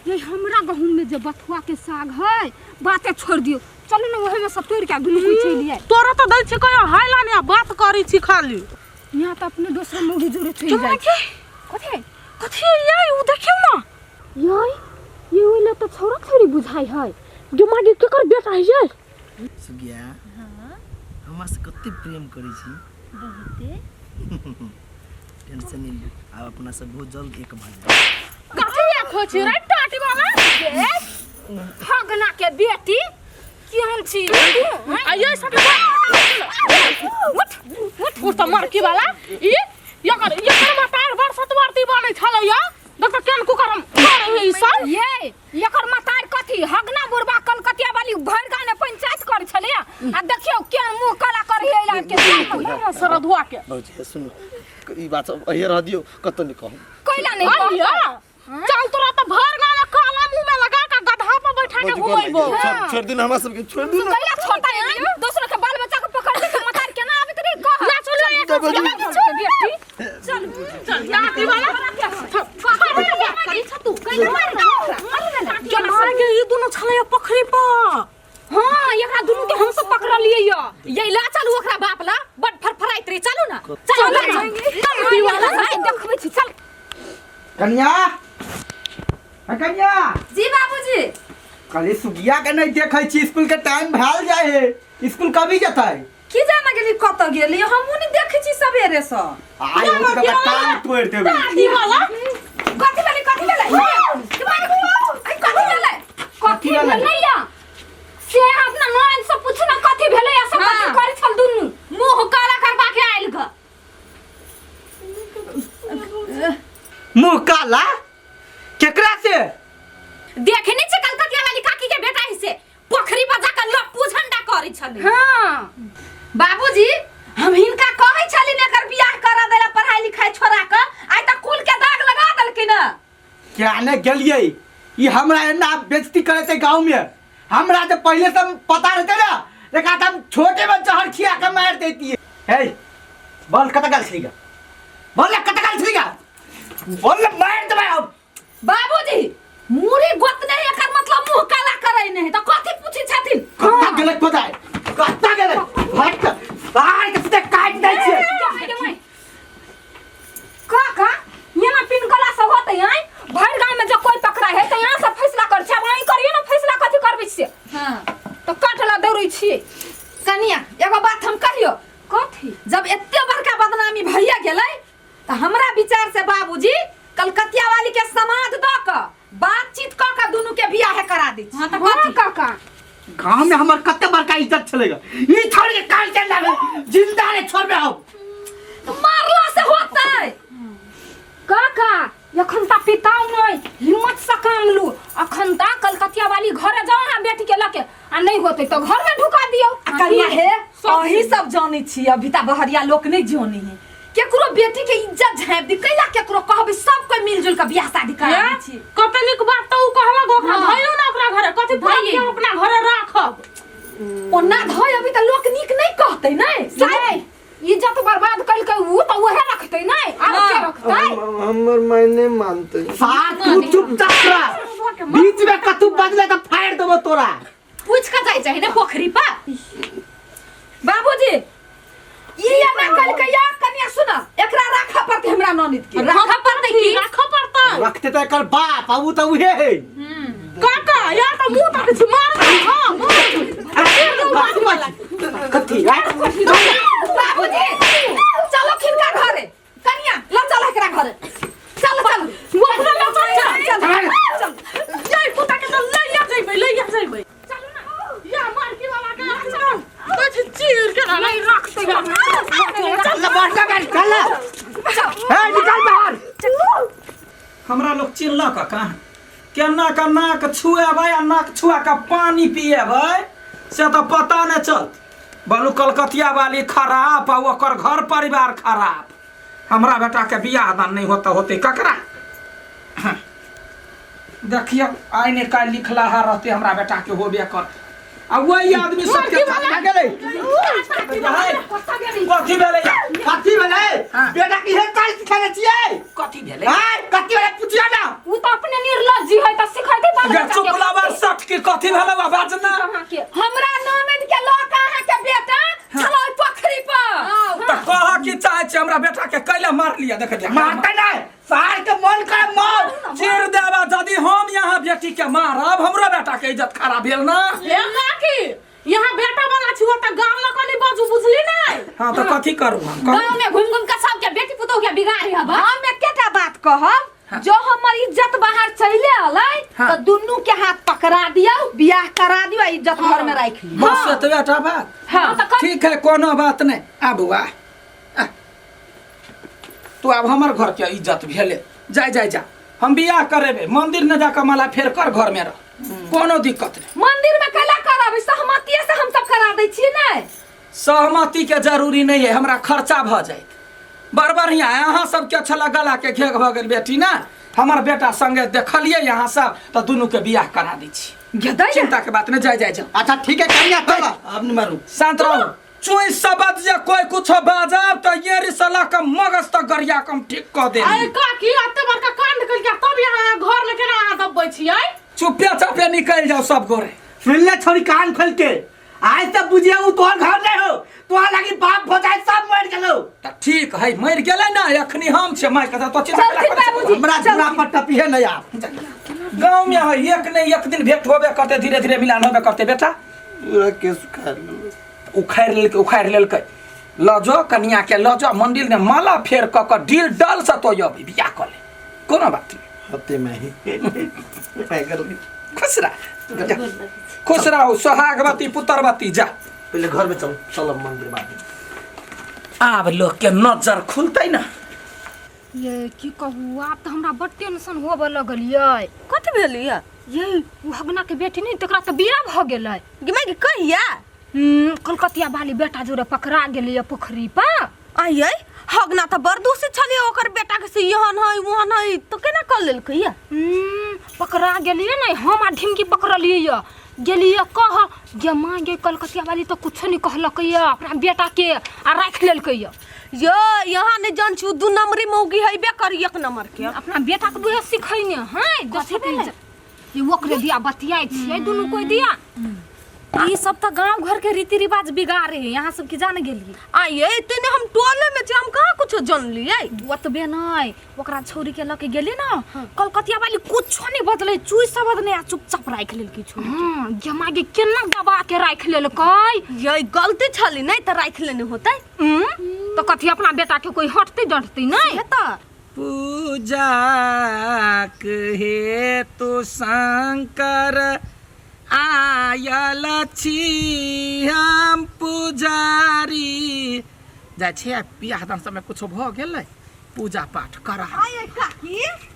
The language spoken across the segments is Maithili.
ये हमरा गहूम में जे बथुआ के साग है बाते छोड़ दियो। चलू ने ओहे में सब तोड़ के दुनू कोई चलि आए। तोरा तऽ दै छी कहियो हाइला ने बात करै छी खाली। यहाँ तऽ अपने दोसर मौगी जोरे चलि जाइ। कथी कथी ये उ देखियौ ना। ये ये ओइ ले तऽ छौड़ा छौड़ी बुझाइ है। गे मागे केकर बेटा है ये? सुगिया हमरा से कते प्रेम करै छी। बहुते। टेंशन नहीं ली, आब अपना सब बहुत जल्द एक भऽ जाए। कथी एक होइ छी रे टाटी वाला? फगना के बेटी केहन छी तू? आ ये सब उठ उठ उठ तऽ मरकी वाला ई एकर एकर मतार बड़ सतवर्ती बनै छलै या देख तऽ केहन कुकरम करे है ई सब। ये एकर मतार कथी हगना बुढ़बा कलकतिया वाली भरि गाँव में पंचायत करे छलै आ देखियौ केहन मुंह काला करे है एला के। सरधुआ के भौजी सुनू ई बात सब अहिए रह दियौ कतौ नहि कहू। कैला नहीं आइया चल तोरा तऽ भर गाँव में काला मुंह में लगा के गधा पर बैठा के भौजी, गोर घुमैबो। लागि गेल। छोड़ दिन हमरा सबके, छोड़ दिन। कैला छोड़ता है दोसर के बाल बच्चा के पकड़ के मतार केना आबैत रे कह। ना चलो एक जब चल भौजी। बेटी चल चल दादी वाला के ई दुनू छलै पोखरी पर। हां एकरा दुनू के हम सब पकड़लियै य। ये ला चलू ओकरा बाप ला बड फरफराइत रे चलू ना। चलू ना दादी वाला देखबै छी चल। कन्या है कन्या। जी बाबूजी। कल सुगिया के नहीं देखै छी स्कूल के टाइम भेल जाय है स्कूल कभी जतै? की जाना गेली कत गेली हमहूँ नहीं देखै छी सवेरे से। आइ हम तऽ टांग तोड़ देबै। दादी वाला कथी भेलै कथी भेलै? कथी भेलै? कथी भेलै या? से अपना नान से पूछ ना कथी भेलै या सब कथी करै छल दुनू? मुंह काला करबा के आइल ग। मुंह काला केकरा से? देखे नहीं छे कलकतिया वाली काकी के बेटा ही से पोखरी पर जाकर लप्पू झंडा करै छलै। हां बाबूजी हम हिनका कहै छली ने एकर बियाह करा देला पढ़ाई लिखाई छोड़ा के आइ त कुल के दाग लगा देलखिन। क्या ने गेलियै ई हमरा एना बेइज्जती करे थे गांव में। हमरा तो पहले से पता रहते ना देखा हम छोटे में जहर खिया के मार देती है। हे बोल कत गल छलीगा बोल कत गल छलीगा बोल मार देबै अब। बाबूजी मुरी गोत नहीं एकर मतलब मुंह काला करै नहीं त कथि पूछी छथिन? कत्ता गलत पता है कत्ता गलत हट आर के पुते काट दै छियै। काका यहाँ पिन गला से होते हैं भर गांव में जब कोई पकड़ा है तो यहाँ से फैसला कर छै अब अहीं करियो ना फैसला कथी करबै छियै? हां तो काटला दौड़ै छियै। कनिया एगो बात हम कहियो। कथी? जब एते बड़का बदनामी भइया गेलै त हमरा विचार से बाबूजी कलकतिया वाली के समाज द क बातचीत क क दुनू के बियाह करा दै छी। हां त कथी? काका गांव में हमर कते बड़का इज्जत छलेगा ई छोड़ के काल चल जाबे जिंदा रे छोड़बे हम। तो मारला से होतै। काका एखन ता पिताओ नहीं हिम्मत से काम लू। अखन ता कलकतिया वाली घरे जाओ अहाँ बेटी के लके आ नहीं होते तो घर में ढुका दियो। आ कनिया हे अही सब जानै छी अभी ता बहरिया लोक नहीं जानै है केकरो बेटी के इज्जत झाँप दी कैला केकरो कहबे सब कोई मिलजुल के बियाह शादी करा दै छी। कते नीक बात त उ कहलक ओकरा धइयो ना ओकरा घरे कथी धइयै। के अपना घरे राखब। ओना धइ अभी त लोक नीक नहीं कहतै नै। नहीं इज्जत बर्बाद कलकै उ त उहे रखतै नै आर के रखतै? हमर माय नहीं मानतै। सार तू चुपचाप रह बीच में कतू बजले त फाड़ देबो तोरा। पूछ के जाय चाही ने पोखरी पर। बाबूजी ई एना कलकै या कनिया सुन एकरा राखऽ पड़तै हमरा ननद के। राखऽ पड़तै की? राखऽ पड़तै। रखते त एकर बाप आ उ त उहे है। काका यार त मुंह तक छी मार दे। हां मार। कथी? बाबूजी चलो खिनका घरे कनिया ल चल एकरा घरे चल चल वो अपना ल चल चल चल जय पुता के त लइया जइबै लइया जइबै। चलू ना या मारकी वाला के चल तो चीर के ना नहीं रखते। चल ना बढ़ जा गाड़ी चल ना। हे निकल बाहर। हमरा लोग चिन्हलक कहाँ केना का नाक छुएबै आ नाक छुआ के पानी पिएबै से तऽ पता नहि चलत। बोलू कलकतिया वाली खराब आ ओकर घर परिवार खराब। हमरा बेटा के बियाह दान नहीं होता होते ककरा? देखियो आइ ने काल्हि लिखलाहा रहते हमरा बेटा के होबे कर। आ वही आदमी सबके भए गेलै। कथी भेलै? कथी भेलै? बेटा की हे का चाल सिखेने छियै? कथी भेलै? आय कथी भेलै पुछियो ना। उ तऽ अपने निर्लज्जी है तऽ सिखैते बाल गे बच्चा चुप के। लावर सट के कथी भेलै आवाज ना। अहाँके हमरा ननद के लऽ के अहाँके बेटा छलै पोखरी पर। तऽ कह की चाहै छी हमरा बेटा के कैला मार लिया देख दे। मारते नहीं, सार के मन करे मार। चीर देबा यदि हम यहाँ बेटी के मारब हमरो बेटा के इज्जत खराब भेल ना। हे काकी यहाँ बेटा वाला छी ओतऽ गाम लऽ कऽ नहि बाजू बुझली नहि। हाँ तऽ कथी करू हम कहू। गाँव में घूम घूम के सबके बेटी पुतोह के बिगाड़ी हब। हम एकेटा बात कहब, जो हमर इज्जत बाहर चले अलै हाँ। तऽ दुनू के हाथ पकड़ा दियौ, बियाह करा दियौ आ इज्जत घर में राखि लियौ। बस एतबे टा बात। हाँ। तऽ कथी? ठीक है कोनो बात नहीं आबू आ आ। तू आब हमर घर के इज्जत भेले जाय जाय जा हम बियाह करेबे मंदिर न जाकर माला फेर कर घर में रह कोनो दिक्कत नहीं। मंदिर में कैला करब? सहमतिये से हम सब करा दै छियै ने। सहमति के जरूरी नहीं है हमरा खर्चा भ जाइत। बड़ बढ़िया है अहाँ सबके छला गला के घेघ भ गेल बेटी ना हमर बेटा संगे देखलिए यहाँ सब तो दुनू के बियाह करा दै छी। गेदै ने। चिंता के बात नहीं जाय जाय जाओ। अच्छा ठीक है कन्या चलो अब नहीं मारू। शांत रहो चुई शब्द जे कोई कुछ बाजब तो ये रिसला का मगज तक गरिया कम ठीक क दे। अरे काकी एते बड़का कांड कलकै तब यहाँ घर में केना अहाँ दबबै छियै? चुपे चापे निकल जाओ सब गोरे। सुन ले छोरी कान खोल के आज तक बुझिया उ तोहर घर नहीं हो तोहर लागी बाप भौजाई सब मर गेलो। त ठीक है मर गेलै ना अखनी हम छे माय के तो चिंता चलथिन बाबूजी। हमरा जुरा पर टपिहे नहीं आप। गांव में है एक नहीं एक दिन भेंट होबे करते धीरे धीरे मिलान होबे करते बेटा। पूरा केस उखाड़ लेलकै। उखाड़ि लेलकै उखाड़ि लेलकै ल जो कनिया के ल जो मंदिर में माला फेर क क डील डल से तो अबी बियाह क ले कोनो बात नहीं। होते में ही। खुश रह जा। खुश रहो सोहागवती पुत्रवती जा। पहले घर में चल चल मंदिर बाद। आब लोग के नजर खुलतै ना। ये की कहू आब तऽ हमरा बड़ टेंशन होबऽ लगल ये। कथी भेल ये? ये उ हगना के बेटी नहीं तकरा तऽ बियाह भऽ गेलै। गे माय गे कहिया? कलकतिया वाली बेटा जोरे पकड़ा गेलै पोखरी पर। आइयै हगना तऽ बड़ दूषित छलियै ओकर बेटा के से एहन है ओहन है तो केना कऽ लेलकै ये? पकड़ा गेलियै ने हम आ ढिमकी पकड़लियै ये गेलियै कह गे माँ गे कलकतिया वाली तऽ कुछो नहीं कहलकै ये अपना बेटा के आ राखि लेलकै ये। यो यहाँ नहीं जान छु दू नंबरी मौगी हैबे करी एक नंबर के। अपना बेटा के बुझे सिखैने हैं दोसर के ये ओकरे दिया बतियाइ छियै दुनू कोई दिया। ई सब तो गांव घर के रीति रिवाज बिगाड़े है यहाँ सब की जान गेलिए। आइए इतने हम टोले में छे हम कहाँ कुछ जानलिए। ओतबे नहीं ओकरा छौरी के लके गेली ना कलकतिया वाली कुछो नहीं बदले चुई शब्द नहीं आ चुपचाप राख लेलकै छौरी। हां जमा के केना दबा के राख लेलकै। ये गलती छली नहीं त राख लेने होतै। तो कथी अपना बेटा के कोई हटते डटते नहीं। हे त पूजाक हेतु शंकर आयल छी हम पुजारी। जाइ छियै बियाह दान सबमे कुछो भऽ गेलै पूजा पाठ करा। आये काकी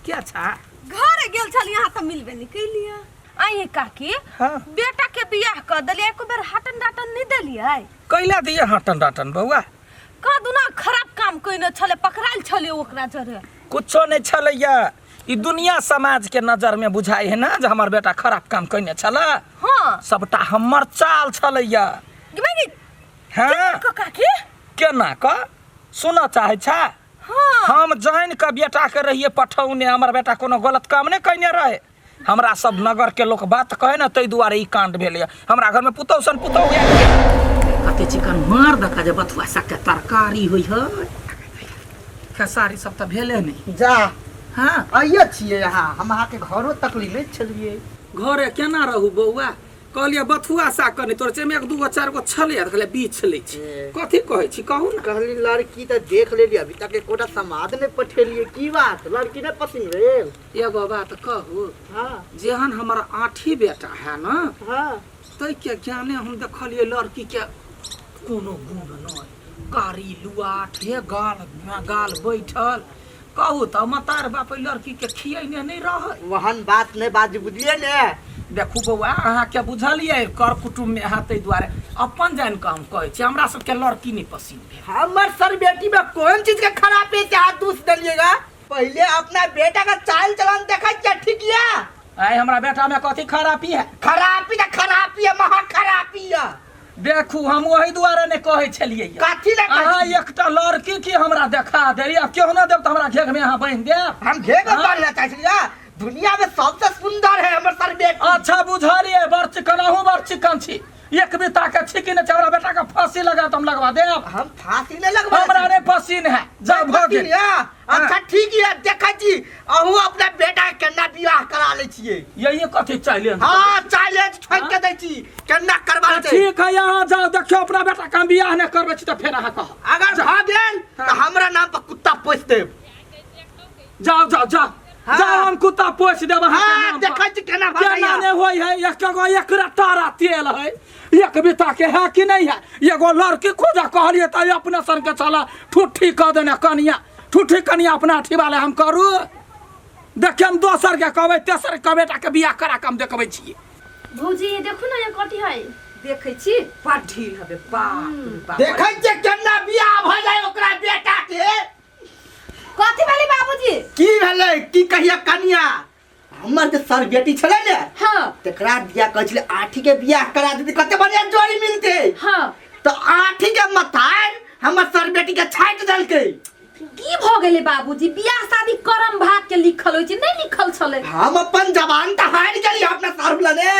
क्या छा? घर गेल छली अहाँ तऽ मिलबे नहि केलियै। आये काकी हाँ। बेटा के बियाह कऽ देलियै एको बेर हटन डाटन नहि देलियै। कैला दियै हटन डाटन बौआ? कह दुना खराब काम कइने छलै पकड़ायल छलै ओकरा जरे। कुछो नहीं छलैया ई दुनिया समाज के नजर में बुझाई है ना जे हमर बेटा खराब काम कइने छला। हाँ। सबटा हमर चाल छलैया। गे माय गे, हाँ। केना क काकी? केना क? सुनऽ चाहै छा? हाँ। हम जानि कऽ बेटा के रहिए पठौने हमर बेटा कोनो गलत काम नहि कइने रहे। हमरा सब नगर के लोक बात कहे ना ताहि दुआरे ई कांड भेलैया। हमरा घर में पुतहु सन पुतहु आयल ये। कते चिकन मार दका जे बथुआ साग के तरकारी होइ है। खेसारी सब तऽ भेले नहि। जा। हाँ। आइए छियै अहाँ हम अहाँके घरो तकली नहि छलियै। घरे केना रहू बौआ? कहलियै बथुआ साग कनि तोर छै एक दू गो चारि गो छलैया तऽ कहलियै बीछ लै छी। कथी कहै छी कहू ने। कहली लड़की तऽ देख लेलियै अभी तक एकोटा समाद नहि पठेलियै की बात लड़की नहि पसिन भेल? एगो बात कहू? हाँ। जेहन हमर आठी बेटा है ना हाँ। ताहिके ज्ञाने हम देखलियै लड़की के कोनो गुण नहि कारी लुआठ हे गाल गाल बैठल कहू तऽ मतार बाप एहि लड़की के खियैने नहि रहै। ओहन बात नहि बाजू बुझलियै ने। देखू बौआ अहाँके बुझलियै कर कुटुम्ब में अहाँ ताहि दुआरे अपन जानि कऽ हम कहै छी हमरा सबके लड़की नहि पसिन भेल। हमर सर बेटी में कोन चीज के खराबी है हाथ दूस देलिएगा? पहले अपना बेटा का चाल चलन देखै छियै ठीक या? आइ हमरा बेटा में कथी खराबी है? खराबी त खराबी है महा खराबी है। देखू हम ओहि दुआरे नहि कहै छलियै कथी लए कहै अहाँ एकटा लड़की की हमरा देखा दे आब केहनो देब तऽ हमरा घेघ में अहाँ बान्हि देब हम घेघ में बान्हना चाहै छलियै दुनिया में सबसे सुंदर है हमर सर बेटी अच्छा बुझलियै बड़ चिकन अहूँ बड़ चिकन छी एक बीता के छी कि नहि हमरा बेटा के फांसी लगा तऽ हम लगवा देब हम फांसी नहीं लगवा हमरा नहि पसीन है जा भऽ गेल अच्छा ठीक है देखै छी अहूँ अपना बेटा के केना बियाह करा लै छियै यही कथी चैलेंज हाँ चैलेंज ठोक के दै छी केना करवा लै छी ठीक है यहाँ जाओ देखियौ अपना बेटा के हम बियाह नहि करबै छी तऽ फेर अहाँ कहब अगर भऽ गेल तऽ हमरा नाम पर कुत्ता पोसि देब जाओ जाओ जाओ हाँ। जाओ हम कुत्ता पोस देब अहाँके हाँ नाम पर। देखै छी केना केना भगैया नहि होइ है एक एगो एक तारा तेल है एक बीता के है कि नहीं है एगो लड़की खोजा कहलिए तऽ अपने सन के चला ठुट्ठी कऽ देने कनिया ठुट्ठी कनिया अपना अथी वाले हम करू देखिए हम दोसर के कहबै तेसर के बेटा के बियाह करा के हम देखबै छियै भौजी ये देखू ना ये कथी है देखै छी बड़ ढील हबे बाप रे बाप देखै छियै केना बियाह भऽ जाय ओकरा बेटा के कथी भेलै बाबूजी की भेलै की कहिया कनिया हमर जे सर बेटी छलै ने हाँ तकरा बियाह कहै छलै आठी के बियाह करा देती कते बढ़िया जोड़ी मिलते हाँ तऽ आठी के मथार हमर सर बेटी के छाटि देलकै की भऽ गेलै बाबूजी बियाह शादी करम भाग के लिखल होइ छै नहि लिखल छलै हम अपन जवान तऽ हारि गेली अपना सारू लने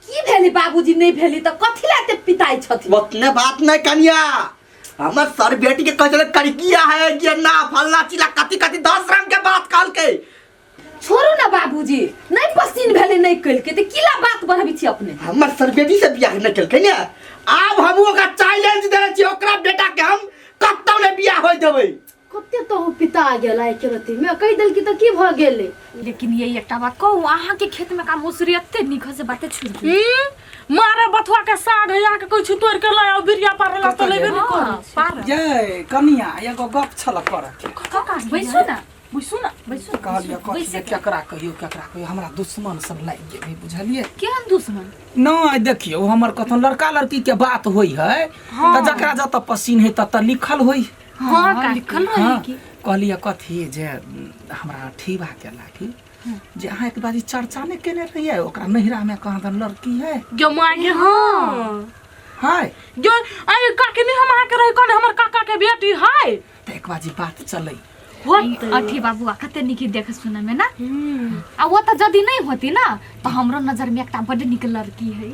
की भेलै बाबूजी नहि भेलै तऽ कथी लए एते पिताइ छथिन ओतने बात नहीं कनिया हमर सर बेटी के कहै छलै कड़किया है ये ना फलना चिला कथी कथी 10 रंग के बात कहलकै छोड़ू ना बाबूजी नहि पसीन भेलै नहि कलकै तऽ की ला बात बढ़बै छी अपने हमर सर बेटी से बियाह नहि केलकै ने आब हम ओकरा चैलेंज देने छियै ओकरा बेटा के हम कतौ नहि बियाह होय देबै कते तो हम पिता गेल आइ के रति में कहि देलकी तऽ की भऽ गेलै लेकिन ये एकटा बात कहू अहाँके खेत में का मौसरी एते नीक है से बाते छोड़ दियौ। हम्म, मारे बथुआ के साग है यहाँ के कोई तोड़ के लाओ आओ बिरिया पारे ला तो लेबे नहीं हाँ, करे पार ये कनिया एगो गप छल करऽ के काका बैसू ना बुझू ना बैसू ना, कहलियै कथी बैसू। जे केकरा कहियौ केकरा कहियौ हमरा दुश्मन सब लागि गेलै बुझलियै केहन दुश्मन नहि देखियौ हमर कथन लड़का लड़की के बात होइ है तऽ जकरा जतऽ पसीन है ततऽ लिखल होइ हाँ काकी लिखल रहे हाँ, की कहलियै कथी जे हमरा ठीबा के लागी जे अहाँ एक बारी चर्चा नहि केने रहियै ओकरा नैहरा में कहाँ दन लड़की है जो मांगे हाँ है जो अरे काकी नहीं हम अहाँ के रही कौन हमर काका के बेटी है तऽ एक बाजी बात चलै होते अठी बाबू आ कते नीक देख सुने में ना आ वो तऽ यदि नहीं होती ना तऽ हमरो नजर में एकटा बड नीक लड़की है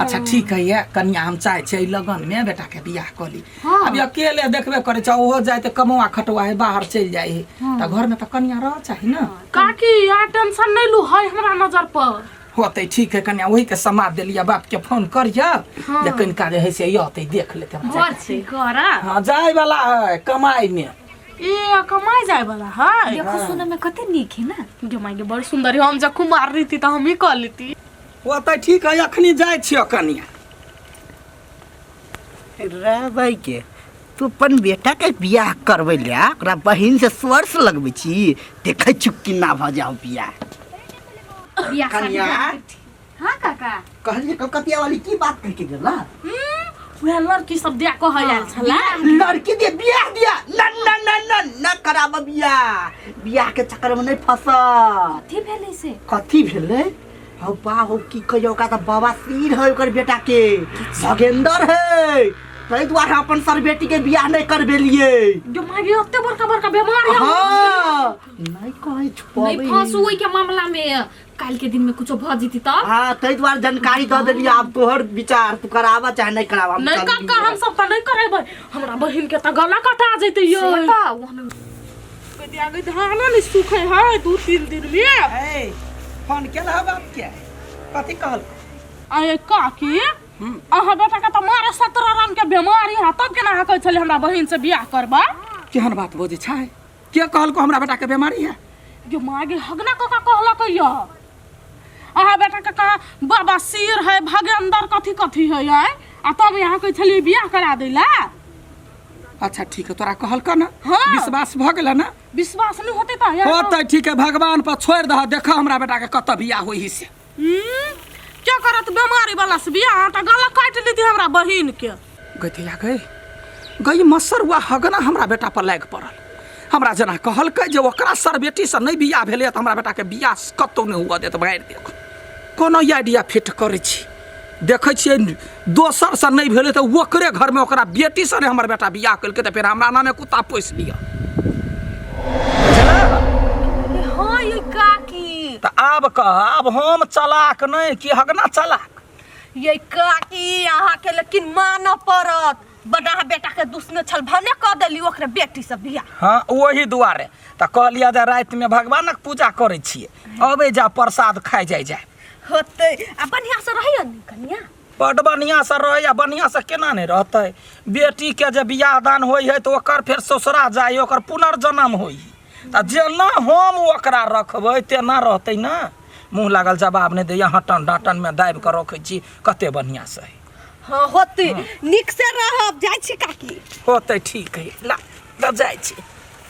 अच्छा ठीक है ये कनिया हम चाहे छियै लगन में बेटा के बियाह कऽ ली हाँ। अभी अकेले देखबे करै छै ओहो जाय तऽ कमौआ खटुआ है बाहर चलि जाइ है तऽ घर में तऽ कनिया रह चाही ना काकी यहाँ टेंशन नहीं लू है हमरा नजर पर होतै ठीक है कनिया वही के समाद देलियै बाप के फोन करियै जे कनिका जे है से अतै देख लेतै हमरा बड़ छै करा हाँ जाय वाला है कमाई में ए कमाई जाए वाला है देखो सुने में कते नीक है ना जो माई के बड़ सुंदर है हम जब कुमार रही थी तो हम ही कर लेती होतै ठीक है अखनी जाइ छियै कनिया रे भाई के तू अपन बेटा के बियाह करबै ले ओकरा बहिन से स्वर्स लगबै छी देखै छी केना भऽ जाओ बियाह बियाह शादी कनिया। करके ठीक। हाँ काका कहलिए कलकतिया वाली की बात कह के गेला वह लड़की सब दिया कह आयल छला लड़की दे बियाह दिया न न न न न कराब बियाह बियाह के चक्कर में नहीं फंस कथी भेलै से कथी भेलै हौ बा हौ की कहियो ओकरा तऽ बवासीर है ओकर बेटा के भगेंदर है ताहि दुआरे अपन सर बेटी के बियाह नहीं करबेलिए जो मागे ओते बड़का बड़का बीमारी है हाँ नहीं कहै नहीं छुपाबै फंसू ओहि के मामला में काल्हि के दिन में कुछो भऽ जेती तब हाँ ताहि दुआरे जानकारी दऽ देलियै आब तोहर विचार तू कराबऽ चाहे नहीं कराबऽ हम नहीं चल काका हम सब तऽ नहीं करेबै हमरा बहिन के तऽ गला कटा जेतै यो से तऽ ओहन आगे धान नहीं सूखे है 2-3 दिन में ए फोन केलह बाप के कथी कहल अरे काकी अहाँ बेटा के तऽ मारे 17 रंग के बीमारी है तब केना अहाँ कहै छलियै हमरा बहिन से बियाह करबा केहन बात बजै छै के कहलको हमरा बेटा के बीमारी है जो मागे हगना काका कहलक यऽ अहाँ बेटा के कहा बाबा सिर है भगेंदर कथी कथी है आय आ तब यहाँ कहै छलियै बियाह करा दै ला अच्छा ठीक है तोरा कहलका ना हाँ। विश्वास भऽ गेल ना विश्वास नहीं होते तऽ यहाँ होतै ठीक है भगवान पर छोड़ि दह देखा हमरा बेटा के कतऽ बियाह होई से क्या करत बीमारी वाला से बियाह तऽ गला काटि लेती हमरा बहिन के गई गई गई मसर हुआ हगना हमरा बेटा पर लागि पड़ल हमरा जेना कहलकै जे ओकरा सर बेटीसँ नहि बियाह भेलै तऽ हमरा बेटाके बियाह कतहु नहि हुअ देत मारि देत कोनो आइडिया फिट करै छी देखै छियै दोसरसँ नहि भेलै तऽ ओकरे घरमे ओकरा बेटीसँ ने हमर बेटा बियाह केलकै तऽ फेर हमरा नामे कुत्ता पोसि लिअ। हाँ ये काकी। तऽ आब कह, आब हम चलाक नहि कि हगना चलाक? ये काकी अहाँके लेकिन मानऽ पड़त, बड अहाँ बेटाके दुश्मन छल, भने कऽ देली ओकरे बेटी से बियाह। हाँ, ओही दुआरे तऽ कहलियै जे रातिमे भगवानक पूजा करै छियै, अबै जा प्रसाद खाइ जाइ जाय। होतै। आ बढ़िआँ से रहैया ने कनिया? बड बढ़िआँ से रहैया। बढ़िआँ से केना नहि रहतै? बेटीके जे बियाह दान होइ है तऽ ओकर फेर ससुरा जाइ, ओकर पुनर्जन्म होइ है। तऽ जेना हम ओकरा रखबै तेना रहतै ने। मुँह लागल जवाब नहि दैया, हटन डाँटनमे दाबि कऽ रखै छी कते बढ़िआँ से। हाँ होतै, नीक से रहब। जाइ छी काकी। होतै, ठीक है, ला तऽ जाइ छी।